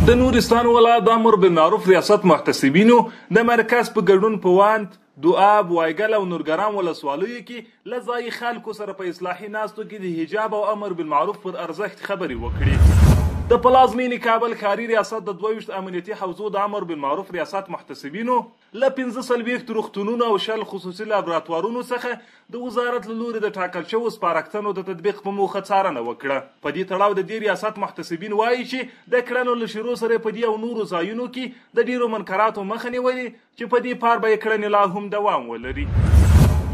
د نورستان ولایت د امر بالمعروف ریاست محتسبینو د مرکز په ګډون په واند، دوآب، وایګل او نورګرام ولسوالیو کې له ځایي خلکو سره په اصلاحي ناستو کې د حجاب او امر بالمعروف پر ارزښت خبرې وکړې. د پلازمینې کابل ښاري ریاست د 22 امنیتي حوزو د امر بالمعروف ریاست محتسبینو له 45 روغتونونو او 20 خصوصي لابراتوارونو څخه د وزارت له لوري د ټاکل شوو سپارښتنو د تطبیق په موخه څارنه وکړه. په دې تړاو د دې ریاست محتسبین وایي چې د کړنو له شروع سره په دې او نورو ځایونو کې د ډیرو منکراتو مخه نیولې چې په دې پار به یې کړنې لا هم دوام ولري.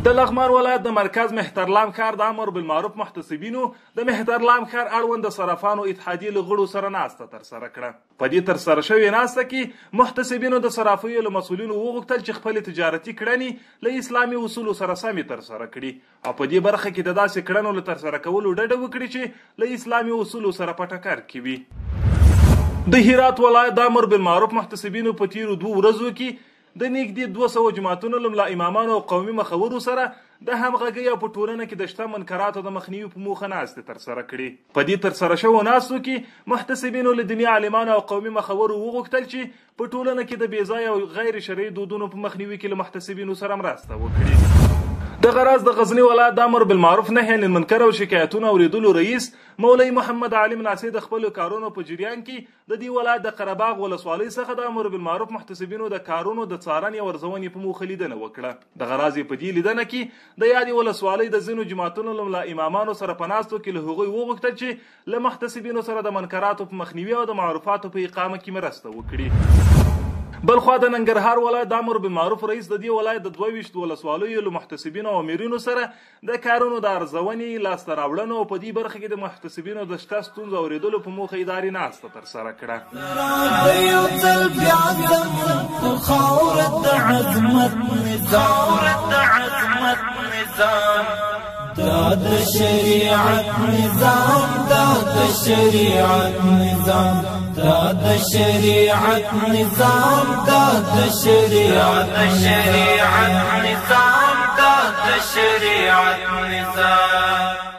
د لغمان ولایت د مرکز مهترلام ښار د امر بالمعروف محتسبینو د مهترلام ښار اړوند د صرافانو اتحادیې له غړو سره ناسته ترسره کړه. په دې ترسره شوې ناسته کې محتسبینو د صرافیو له مسؤلینو وغوښتل چې خپلې تجارتي کړنې له اسلامي اصولو سره سمې ترسره کړي او په دې برخه کې د داسې کړنو له ترسره کولو ډډه وکړي چې له اسلامي اصولو سره په ټکر کې وي. د هرات ولایت د امر بالمعروف محتسبینو په تیرو 2 ورځو کې د نږدې 200 جوماتونو له ملا امامانو او قومي مخورو سره د همغږۍ او په ټولنه کې د شته منکراتو د مخنیوي په موخه ناستې ترسره کړې. په دې ترسره شوو ناستو کې محتسبینو له دیني عالمانو او قومي مخورو وغوښتل چې په ټولنه کې د بې ځایه او غیر شرعي دودونو په مخنیوي کې له محتسبینو سره مرسته وکړي. دغه راز د غزني ولایت د امر بالمعروف نهی عن المنکر او شکایتونو اورېدلو رئیس مولوي محمد عالم ناصر د خپلو کارونو په جریان کې د دې ولایت د قرهباغ ولسوالۍ څخه د امر بالمعروف محتسبینو د کارونو د څارنې او ارزونې په موخه لیدنه وکړه. دغه راز یې په دې لیدنه کې د یادې ولسوالۍ د ځینو جوماتونو له ملا امامانو سره په ناستو کې له هغوی وغوښتل چې له محتسبینو سره د منکراتو په مخنیوي او د معروفاتو په اقامه کې مرسته وکړي. بلخوا د ننګرهار ولایت د امر بالمعروف رئیس د دې ولایت د 22 ولسوالیو له محتسبینو او امیرینو سره د کارونو د ارزونې، لاسته راوړنو او په دې برخه کې د محتسبینو د شته ستونزو اورېدلو په موخه اداري ناسته ترسره کړه. دا د شریعت نظام، دا د شریعت نظام، دا د شریعت نظام، دا د شریعت نظام، دا د شریعت نظام.